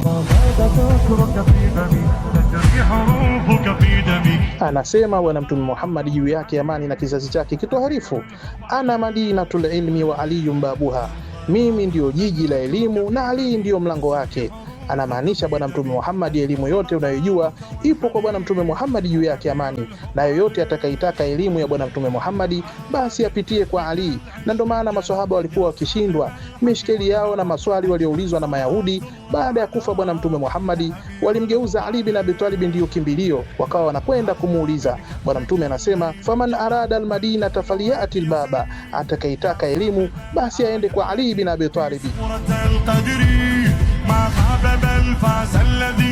ما زاد ذكرك في دمي تجري حروفك في دمي. Anasema Bwana Mtume Muhammad juu yake amani na kizazi chake kitoharifu, ana madinatul ilmi wa aliyun babuha, mimi ndiyo jiji la elimu na Ali ndiyo mlango wake. Anamaanisha Bwana Mtume Muhammad, elimu yote unayojua ipo kwa Bwana Mtume Muhammad juu yake amani, na yoyote atakayetaka elimu ya Bwana Mtume Muhammad basi apitie kwa Ali. Na ndo maana maswahaba walikuwa wakishindwa mishkeli yao na maswali walioulizwa na Mayahudi baada ya kufa Bwana Mtume Muhammad, walimgeuza Ali bin Abi Talib ndiyo kimbilio, wakawa wanakwenda kumuuliza Bwana Mtume. Anasema, faman arada almadinata falyati albaba, atakayetaka elimu basi aende kwa Ali bin Abi Talib. سورة القدر ما خاب بل فاز الذي